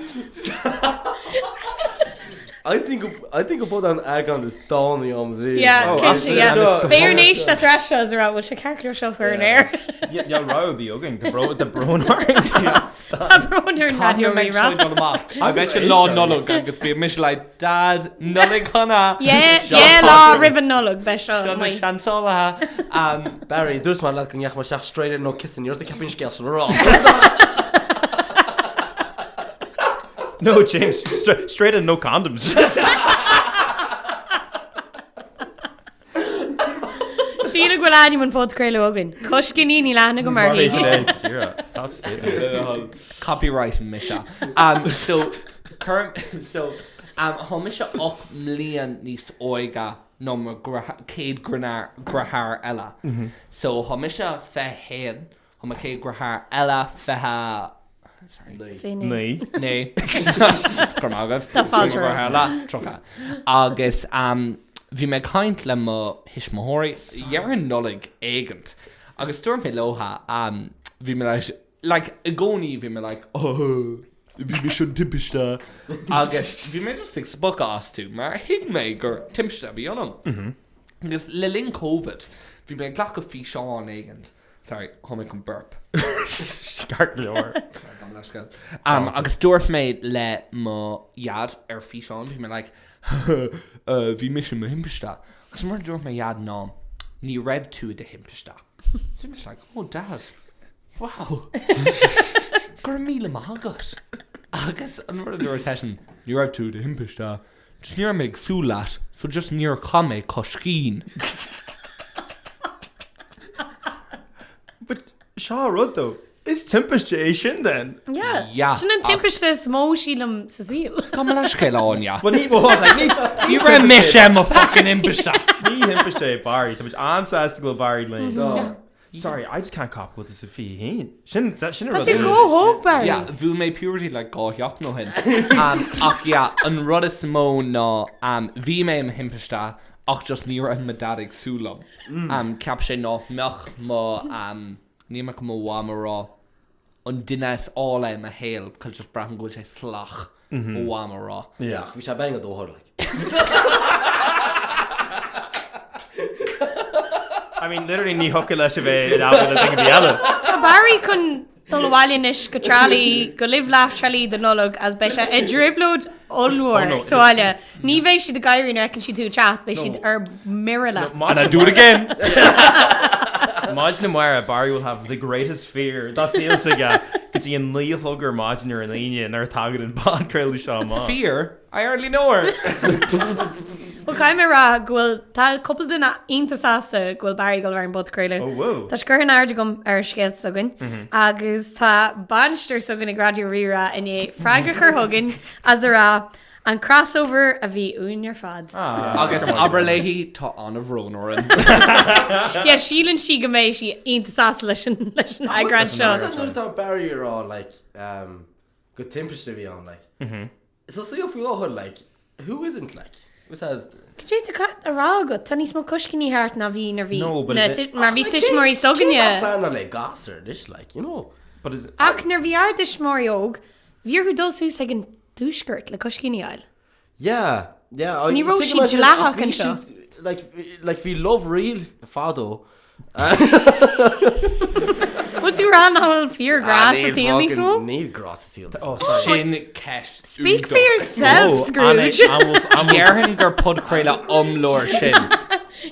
I think I think go bud an eagrán is dána agam riamh. Yeah, Oh, cinnte, absolutely. yeah. And it's go Beidh ar hard. éisteacht ar ais seo is a rá bhfuil sé ceart go leor seo a chur in air. Níl rogha ar bith againn, tá brón tá brón orainn. Tá brón ar an Raidió Raidió Rí-Rá. Rí-Rá. Agus sin lá Nollag agus bhí mise like Dad, Nollaig shona! Yeah, Seo yeah, lá roimh an Nollaig beidh seo Seo na amuigh. seansálaithe. Um, Barry, dúirt mé leat go ndeachaigh mé isteach straight in no kissing, ní raibh tú ceaptha an scéal sin a rá. No, James, stra straight in no condoms. Sílim go bhfuil ainm an phodchraoladh againn. Coiscíní níl aithne agam uirthi. Top statement. Copyright mise. Um, so, cur, so, um, thá mise 8 mblian níos óige ná mo chéad dheartháir eile. So, thá mise 21, Thá mo chéad dheartháir eile 20, sorry. 9. 9. Go raibh maith agaibh. Tá fáilte Mo dheartháir eile 30. Agus bhí mé ag caint le mo thuismitheoirí dheireadh Nollaig éigint agus dúirt mé leotha, bhí mé like, like i gcónaí bhí mé like oh bhí mise an timpiste agus bhí mé just ag spochadh astu mar thuig mé gur timpiste a bhí ionam. Agus le linn Covid bhí mé ag glacadh físeán éigint Sorry, thá mé chun burp. Ceart go leor. Sorry, gabh mo leithscéal. Um, agus dúirt mé le mo dhaid ar físeán, bhí mé like, uh, bhí mise i mo thimpiste. Agus mar a dúirt mo dhaid ná, ní raibh tú i do thimpiste. So bhí mise like, oh dad, wow. Go raibh míle maith agat. Agus an rud a dúirt seisean, ní raibh tú i do thimpiste. Just ní raibh mé ag súil leat, so just níor chaith mé coiscín. But seo an rud though, is timpiste é sin then. Yeah. Yeah, Sin an ach- timpiste is mó sílim sa saol. Gabh mo leithscéal Áine. Well ní well like, ní Ní raibh mise i mo fucking thimpiste. Ní thimpiste é Barry, Tá muid an-sásta go bhfuil Barry linn. Sorry, I just can't cop with this a 21. Sin sin Tá tú chomh hóg Barry. Yeah, bhuail mé puberty like 2 sheachtain ó shin. Um, ach yeah, an rud is mó ná um, bhí mé i mo thimpiste ach just ní raibh mo dad ag súil liom. Um, cheap sé nach mbeadh mo um, ní mbeadh mo mham a rá an duine is áille i mo shaol cos just braithim go bhfuil sé salach mo mham a rá. Yeah, ach bhí sé bang a dóthair like. I mean, literally ní thiocfadh leis a bheith in eagla le duine ar bith eile. Tá Barry chun dul abhaile anois go Trá Lí, go Live Laugh Trá Lí don Nollaig agus beidh sé i dtrioblóid ollmhór Oh, no. sa bhaile. Ní bheidh siad ag éirí nuair a fheiceann siad tú ag teacht, beidh siad ar mire leat. And I do it again! Maidin amárach, Barry will have the greatest fear dá saol s'aige go dtí an 9 a chlog ar maidin ar an Aoine nuair a tagann an podchraoladh seo amach. Fear? I hardly know her! Bhuel, caithfidh mé a rá go bhfuil, tá cúpla duine iontach sásta go bhfuil Barry ag dul a bheith ar an bpodchraoladh. Oh, whoa. Tá sé curtha in airde agam ar scéalta s'againn agus tá bainisteoir s'againn ag Raidió Rí-Rá i ndiaidh freagra a chur chugainn is a rá an crossover a bhí uainn ar fad. Agus abair léi, tá an-bhrón orainn. Yeah, síleann sí go mbeidh sí iontach sásta leis an leis an eagrán seo. Nuair atá Barry ag rá like um, go timpiste a bhí ann like. Sa saol faoi láthair like who isn't like? Who says Cad é tá á rá agat? Tá níos mó coiscíní thart ná bhí nuair bhí No, but na is it- tu- mar bhí tuismitheoirí s'againne. Cé plean le gasúr anois like, you know? But is Ach nuair bhí ár dtuismitheoirí óg, bhí orthu dul suas ag an tuaisceart le coiscíní a fháil. Yeah, yeah. Ní raibh Tuigim siad é sin, dleathach ach bhí anseo. siad, Like, like bhí love real fadó. Bhfuil tú ag rá nach bhfuil fíorghrá sa tsaol níos mó? Níl grá sa tsaol níos mó. Oh, sorry. Sin ceist. Speak for iontach. yourself, Oh, Scrooge. an- an bhfuil- an bhfuil- Déarfainn gur podchraoladh umlóir sin.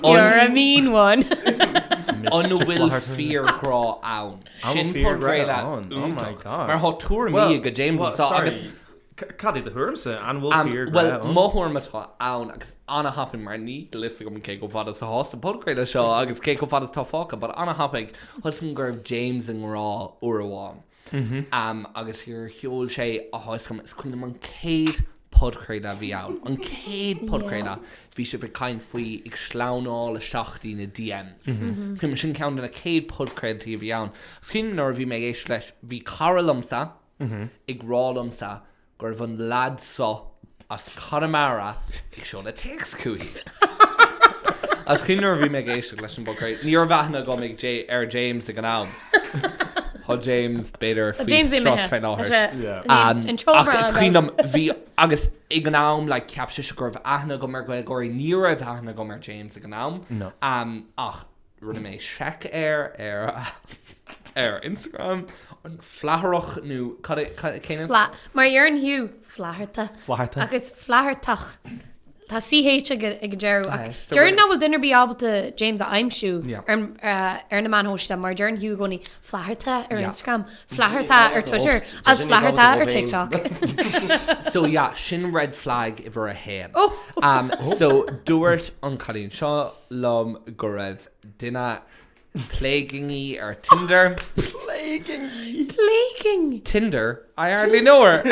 You're a mean one. An Mr. bhfuil Flaherty. fíorghrá ann? Sin bhfuil fíorghrá podchraoladh ann? Oh my iontach. God. Mar thá tuairimí ag James well, anseo sorry. agus C- Cad é do thuairimse? An bhfuil fíorghrá Bhuel, ann? mo thuairim atá ann agus ana-thapaidh mar níl fhios agam cé chomh fada is atá sa podchraoladh seo agus cé chomh fada is atá fágtha, but ana-thapaidh, tá fhios agam go raibh James i ngrá uair amháin. Um, agus gur sheol sé tá fhios agam, is cuimhin liom an chéad podchraoladh a bhí ann, an chéad podchraoladh, bhí sibh ag caint faoi ag sleamhnáil isteach dtí na DMs. Cuimhin sin ceann de na chéad podchraoltaí a bhí ann. Is cuimhin nuair a bhí mé ag éisteacht leis, bhí cara liomsa, ag rá liomsa go raibh an leaid seo as Conamara ag seoladh téacs chuici. Is cuimhin nuair a bhí mé ag éisteacht leis an bpodchraoladh, ní raibh aithne agam ag ar James ag an am. Tá James b'fhéidir Tá faoi James strus imithe. fén Tá láthair. sé Yeah. an seomra Ach is ann. cuimhin liom, bhí, agus ag an am, like, cheap sise go raibh aithne agam ar Ghaeilgeoirí, ní raibh aithne agam ar James ag an am. No. Ach rinne mé seic air ar ar Instagram, an Flatharach nó cad é, cad, cén Fla, mar a deireann Hugh, Flatharta. Flatharta. Ach is Flathartach. Tá CH ag an deireadh ach Aye, so deireann nach bhfuil duine ar bith ábalta James a aimsiú Yeah. ar an- ar na meáin shóisialta mar deireann Hugh i gcónaí Flatharta ar Yeah. Instagram, Flatharta ar Twitter agus Flatharta ar TikTok. So yeah, sin red flag uimhir a haon. Oh! Um, so dúirt an cailín seo liom go raibh duine plaguing í ar Tinder. Plaguing í! Plaguing! Tinder? I hardly know her!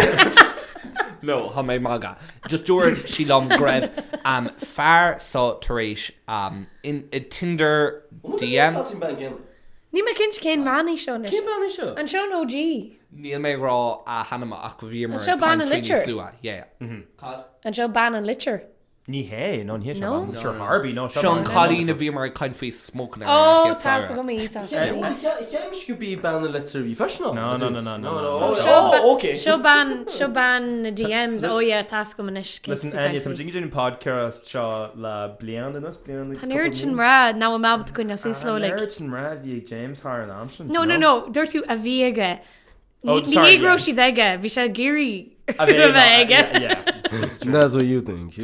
No, tá mé ag magadh. Just dúirt sí liom go raibh um, fear so tar éis um, in, i Tinder DM. Níl mé cinnte cén bhean í seo anois. Cén bean í seo? An seo an OG? Níl mé ag rá a hainm ach bhíomar An seo ag bean caint an faoi níos litir? luaithe. Yeah, yeah. Cad? An seo bean an litir? Ní hé, no, ní hé seo No? bean. Sure Harvey, no, Seo an cailín a bhíomar ag caint faoi smoking ar Ó, an chéad tá's chlár. agam í, tá's agam í. Cheap mise gurb í bean na litre a bhí freisin ann. No, no, no, no, no, no. So Oh, seo oh, okay. Seo bean, seo bean na DMs, ó yeah, tá's agam anois. cé Listen, tá caint Enya, tá faoi. muid ag déanamh podcast seo le bliain anuas, bliain agus Tá an cúpla oiread sin mí. mná nach bhfuil mé ábalta coinneáil suas leo, An like. oiread sin mná a bhí ag James thar an am sin. No, no, no, dúirt tú a bhí aige. Oh, Ní sorry, hé go raibh yeah. siad aige, bhí sé ag iarraidh A a bheith aige. Yeah. This is true. That's what you think.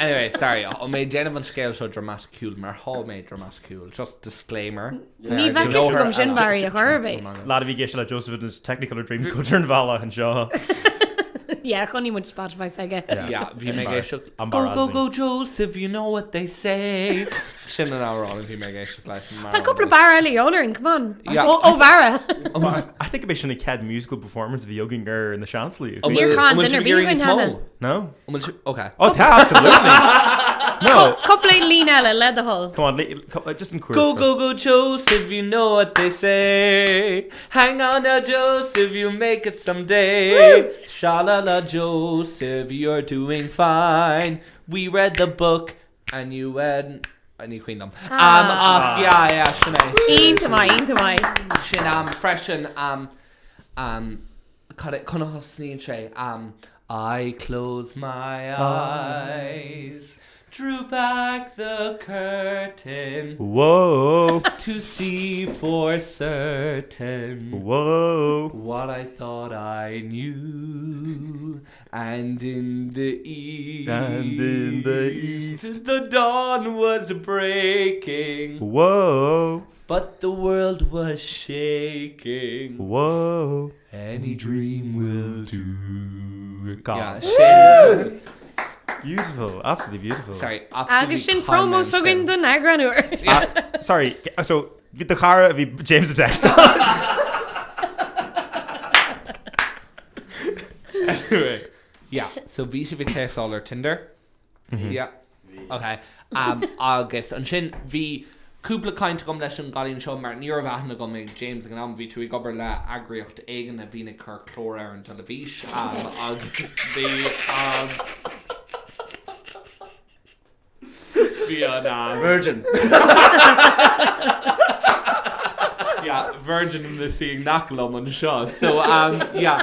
Anyway, sorry, tá mé ag déanamh an scéal seo dramaticiúil mar tá mé dramaticiúil. Just disclaimer. Ní bheadh fhios agam sin, Barry, a chor ar bith. Lad a bhí ag éisteacht le Joseph and his Technicolor Dreamcoat ar an bhealach anseo. Yeah, chonaic muid Spotify s'aige. Yeah, bhí mé ag éisteacht. Embarrassing. Go, go, go, Joseph, you know what they say. Sin an amhrán a bhí mé ag éisteacht leis. Tá cúpla barra eile de dhíobháil orainn, come on. Yeah. Ó ó Bharra. I think gurb é sin an chéad musical performance a bhí againn ar na Seansálaithe. An Níor bhfuil- chan an bhfuil duine sibh ar ag bith iarraidh againn níos mó? cheana. No? An bhfuil sibh- Okay. Oh, tá, absolutely. No. Cúpla líne eile le do thoil. Come on, li- co- just an cuir. Go, go, go, Joseph, you know what they say. Hang on now, Joseph, you'll make it someday. Sha-la-la, Joseph, you're doing fine. We read the book and you went... Ní cuimhin liom. Ach, yeah, yeah, sin é. Iontach maith, iontach maith. Sin am freisin am cad é conas a thosnaíonn sé am I close my eyes Drew back the curtain Whoa, To see for certain whoa. What I thought I knew And in the east And in the east. The dawn was breaking Whoa, But the world was shaking whoa. Any dream will do God. Yeah, sin Beautiful, absolutely beautiful. Sorry, absolutely Agus sin promo s'againn don eagrán úr. Sorry, so bhí do chara a bhí James ag text. Anyway, yeah, so bhí sibh ag téacsáil ar Tinder. Yeah. Ok. Um, agus ansin bhí cúpla caint agam leis an gcailín seo mar ní raibh aithne agam ar James ag an am, bhí tú ag obair le eagraíocht éigin a bhíonn ag cur clár ar an teilifís um, agus bhí um, bhí an um, Virgin. yeah, Virgin in the sea nach liom anseo. So, um, yeah,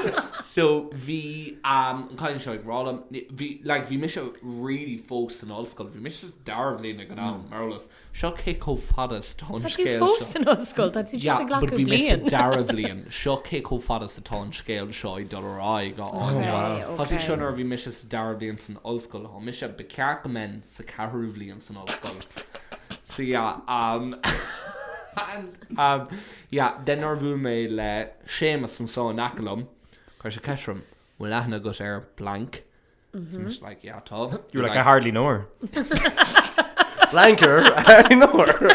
so bhí um, an cailín seo ag rá liom, bhí, like, bhí mise really fós san ollscoil, bhí mise sa dara bhliain ag an am, mar eolas. Seo cé chomh fada is atá an Tá tú scéal fós seo. san ollscoil, tá tú just Yeah, ag but glacadh bhí mise sa bliain. dara bhliain. Seo cé chomh fada is atá an scéal seo ag dul ar aghaidh, a Áine. Okay, Thosaigh seo okay. nuair a bhí mise sa dara bhliain san ollscoil. Tá mise, ba cheart go mbeinn sa ceathrú bhliain san ollscoil. So yeah, um, and, um, yeah, then nuair a bhuail mé le Séamus anso in aice liom, chuir sé ceist orm, bhfuil aithne agat ar blank? Bhí mise like, yeah, tá. You were like, I hardly know her. Blanker, I hardly know her.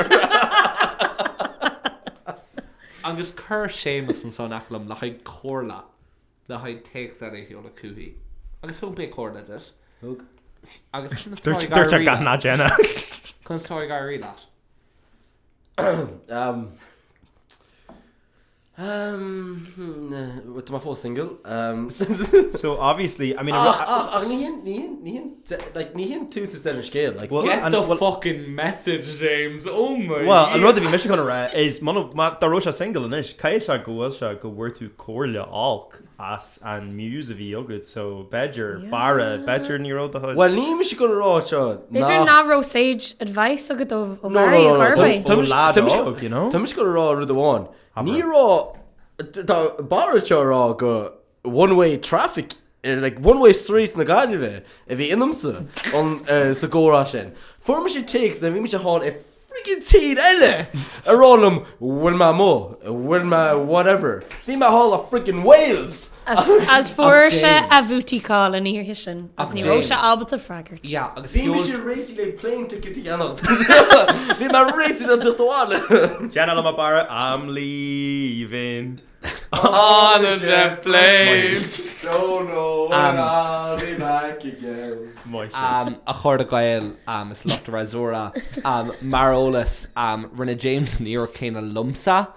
Agus chuir Séamus anso in aice liom le haghaidh comhairle. Le haghaidh téacs eile a sheoladh chuici. Agus thug mé comhairle duit. Thug. Agus conas tá ag Dúirt sé éirí gan leat? ná déanamh. Conas tá ag éirí leat? Um, Tá mé fós single. So obviously, I mean. Ach, ach, ach ní hin, ní hin, ní hin, like, ní hin tús is deireadh an scéil. Like, Well, Get an- the well- fucking message, James. Oh my Well, an rud a bhí mise chun a rá is muna, má, dá raibh sé single anois, caithfidh sé go bhfuil sé go bhfuair tú comhairle olc as an muse a bhí agat, so b'fhéidir, Barra, b'fhéidir ní raibh do chuid. Well, ní mise ag goil a rá seo B'fhéidir nach. nach raibh sage advice agat ó No, no, Barry no, no, ar chor ar tá- bith. tá mise- Ó lad tá mise- óg, you know? Tá mise ag goil a rá rud amháin. Ní raibh, tá Barra seo ag rá go one way traffic, like one way street na Gaillimhe a bhí ionamsa an sa gcomhrá sin. Fuair mise téacs nuair a bhí mise thall i friggin tír eile a rá liom bhfuil mé amuigh, bhfuil mé whatever. Bhí mé thall i friggin Wales! As fuair sé a booty call an oíche sin agus ní raibh sé ábalta freagairt. Yeah, agus Bhí mise réitithe le plane ticket a cheannacht. Bhí mé réitithe le teacht abhaile. Déan liom a Barra, I'm leaving. On a jet plane. Don't know when I'll be back again. Maith Um, a chairde Gael um, is lucht fhreasúra um, mar eolas um, rinne James an iarracht céanna liomsa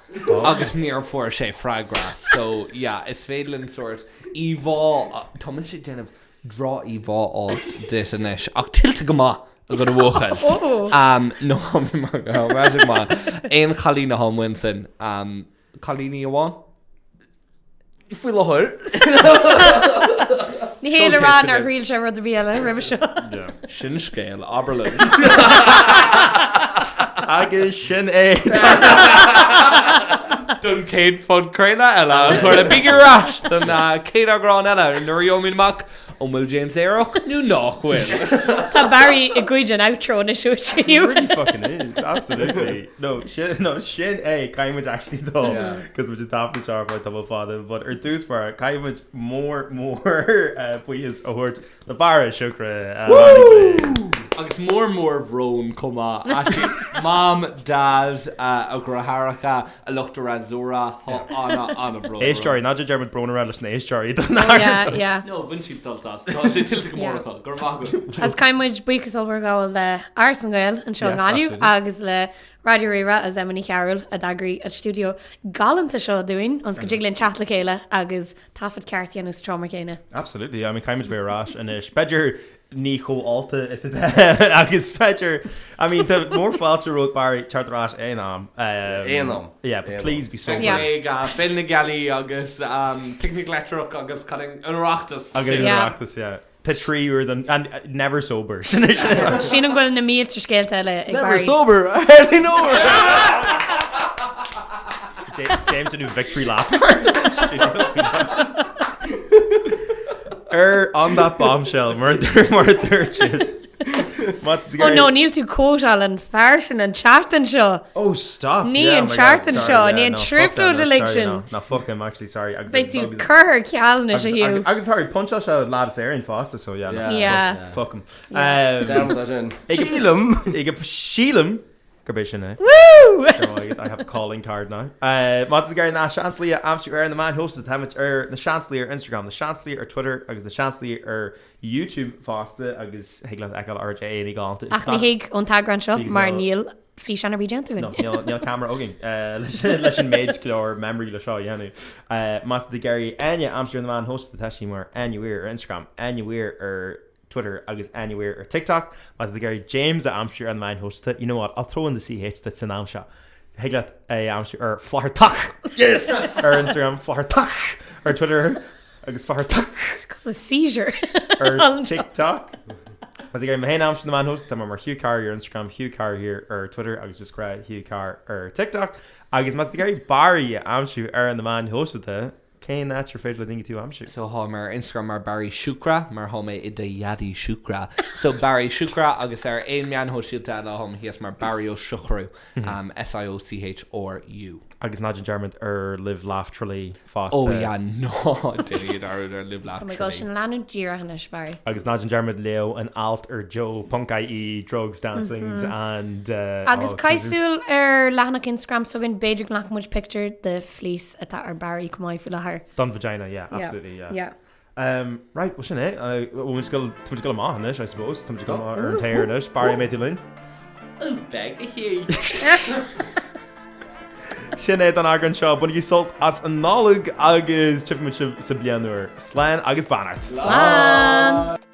agus níor fuair sé freagra so yeah is féidir linn sórt íomhá tá mise ag déanamh droch-íomhá alt duit anois ach tuillte go maith agat a bhuachaill. Oh. Um, no mar go maith aon chailín atá amuigh ansin um, cailíní amháin? Faoi láthair. Ní hé le rá nár thriail sé rud ar bith eile roimhe seo. Sin scéal, abair linn. Agus sin é. Don chéad phodchraoladh eile, a chairde, bígí ar ais don chéad eagrán eile nuair a gheobhaimid amach An bhfuil James aerach nó nach bhfuil? Tá Barry i gcuid an outro anois uait He really fucking is, absolutely. No, sin, no, sin é, caithfidh muid actually dul, cos muid ag taifeadh seo ar feadh tamall fada, but ar dtús báire, caithfidh muid mór, mór eh, buíochas a thabhairt do Barra Siúcra. Woo! Agus mór mór bhrón chomh maith. Actually, Mam, Dad, a dheartháireacha, a lucht fhreasúra, tá ana, ana bhrón orm. Éisteoirí, ná déan dearmad brón a rá leis na héisteoirí don Oh yeah, yeah. No, bhain siad sult as. Tá sé tuillte go mór acu. Go raibh maith agat. Agus caithfidh muid buíochas ollmhór a ghabháil le Áras na nGael anseo i Yes, nGaillimh absolutely. agus le Raidió Rí-Rá as Emma Ní Chearúil a d'eagraigh an stiúideo galánta seo dúinn ionas go dtig linn teacht le chéile agus taifead ceart a dhéanamh sa tseomra céanna. Absolutely, I mean caithfidh muid bheith ar ais anois. B'fhéidir ní chomh ólta is atá agus b'fhéidir, I mean tá mór fáilte romhat Barry teacht ar ais aon am. Aon am. Yeah, but please be sober. Yeah. Ag Féile na Gealaí agus Picnic Leictreach agus cad é an Oireachtas. Agus an Yeah. Oireachtas, yeah. Tá trí uair den, and never sober. Sin é sin. Sílim go bhfuil na mílte scéalta eile ag Never Barry. sober, I hardly know her. James a new victory lap. Ar on that bombshell mar mar a dúirt siad. Oh no, níl tú quoteáil an fear sin an tseachtain seo. Oh stop. Ní Yeah, an oh my God, tseachtain sorry, seo, yeah, ní an no, fuck them, trioblóid no, sorry, uilig sin. no, no, fuck him, actually, sorry. Agus Beidh tú agus- curtha ar ceal anois a agus- Hugh. Agus sorry, puncháil sé lad as Éirinn fosta, so yeah. no, Yeah. Yeah. Fuck him. Dearmad Um, é sin. Ag- Sílim. ag- Sílim gurb é sin é. Woo! I have a calling card now. Uh, má tá tú ag iarraidh Na Seansálaithe a aimsiú ar na meáin shóisialta táimid ar Na Seansálaithe ar Instagram, Na Seansálaithe ar Twitter agus Na Seansálaithe ar YouTube fosta agus thig leat fheiceáil ár n-aghaidheanna galánta. Ach ní thig ón t-eagrán seo Thig mar nó- níl físeán ar bith déanta No, againn. níl, níl camera againn uh, leis, leis an méid clár memory le seo a dhéanamh. Uh, má tá tú ag iarraidh Áine a aimsiú ar na meáin shóisialta tá sí mar Áine Weir ar Instagram, Áine Weir ar Twitter agus Áine Weir ar TikTok. Má tá tú ag iarraidh James a aimsiú ar na meáin shóisialta, you know what, I'll throw in the CH duit san am seo. Thig leat é a aimsiú ar Flathartach! Yes! Ar Instagram, Flathartach! Ar Twitter agus Flathartach! Cos a seizure. Ar TikTok. Má tá tú ag iarraidh mé féin a aimsiú ar na meáin shóisialta, tá mé mar Hugh Carr ar Instagram, Hugh Carr here ar Twitter agus just grá Hugh Carr ar TikTok. Agus má tá tú ag iarraidh Barry a aimsiú ar na meáin shóisialta, Cén áit ar féidir le daoine tú a aimsiú? So tháim ar Instagram mar Barry Siúcra mar thá mé i do dhaidí siúcra. So Barry Siúcra agus ar aon meán shóisialta eile tháim thíos mar Barry Ó Siochrú, S-I-O-C-H-R-U. Agus ná déan dearmad ar Live Laugh Tralee fosta. Oh yeah, ná déan dearmad ar Live Laugh Tá mé ag dul Tralee. sin a leanúint díreach anois, Barry. Agus ná déan dearmad léamh an alt ar joe.ie, drugs, dancings and. Agus caith súil ar leathanach Instagram s'againn, b'fhéidir go nglacfaidh muid pictiúr de fleece atá ar Barry chomh maith faoi láthair. Don vagina, yeah, absolutely, yeah. Yeah. Um, right, well sin é. Uh, bhfuil muid ag dul- tá muid ag dul amach anois, I suppose. Tá muid ag dul amach ar an t-aer anois. Barry, an mbeidh tú linn? Ó, beidh, a Hugh. Sin é don eagrán seo. Bainigí sult as an Nollaig agus tchífidh muid sibh sa bliain úr. Slán agus beannacht. Slán!